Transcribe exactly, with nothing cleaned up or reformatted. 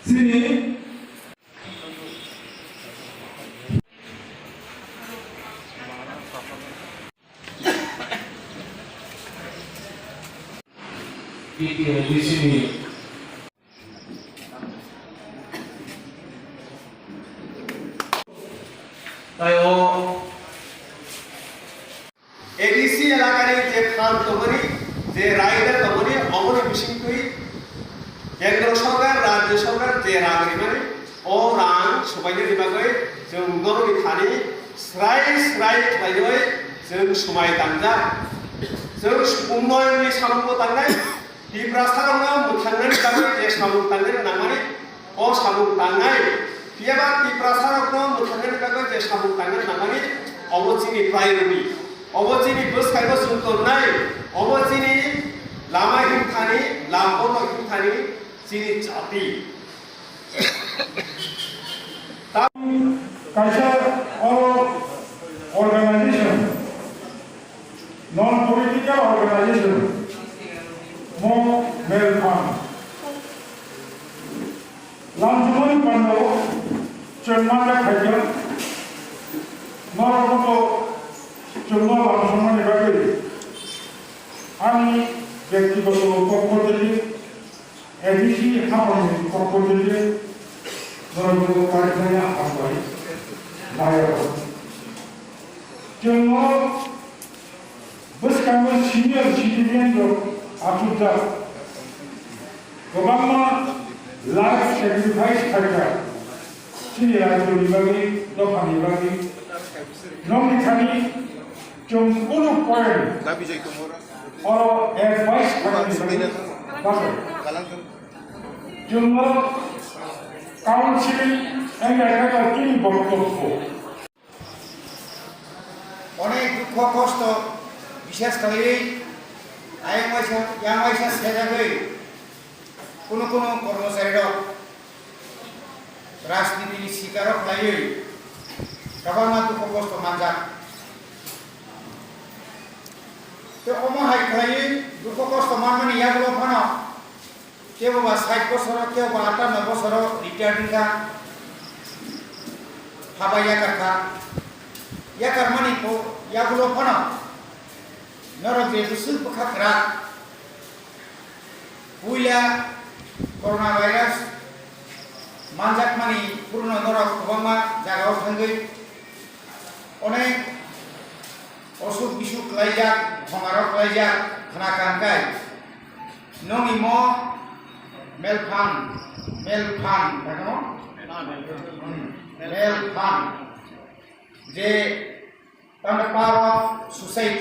Chini B T A D C ni tai o A D C elakani je fund tongmani, je raida tongmani, oboni bisingtwi kendro sorkar, rajyo sorkar je rang rimani, o rang subainani bagwi chwng norokni thani srai srai khlaiwi chwng swmai tangjak. Chwng unnoyonni samungbo tangnai, Tiprasarokno mwthangnani bagwi je samung tangnani nangmani, o samung tangnai. Phiyaba Tiprasarokno mwthangnani bagwi je samung tangnani nangmani, obo chini priority. Obo chini bwskango chwng tongnai. Obo chini lama himthani, lambono himthani chini jati. Kaisa o organization, non political organization, mo Melphang. Lamsongmani pando chwng manjak khaikhe, norokno chwngno lamsongmani bagwi ani bektigoto pokho tei A D C haphangni pokho tei norokno kariknai hambai laio. Chwng o bwskango senior citizen rok achukjak, kwbangma life sacrifice khaijak, chini rajyoni bagwi, dophani bagwi, nokni thani chwng kunu point oro advice khainani bagwi bakha. Chwng o council wngya khe chini boktobbo. Onek dukho kosto bishes khlaiwi ayang waisa, yang waisa sejagwi kunu kunu kormocharirok rajnitini sikaro khlaiwi kwbangma dukho kosto manjak. Tei omo hai khlaiwi dukho kosto manmani yagulo phano kebo ba sait bosoro, kebo ba atanno bosoro retire wngkha, haba yakar kha. Yakarmani po-, yagulo phano norok je bwswk bwkha kwrak, puila corona virus manjakmani phuru norok kwbangma jagao thangwi onek osuk bisuk khlaijak, thongaro khlaijak khna kangkai. Nongni mo Melphang, Melphang, dagamo? Hmm. Melphang. Je, tamni power of society.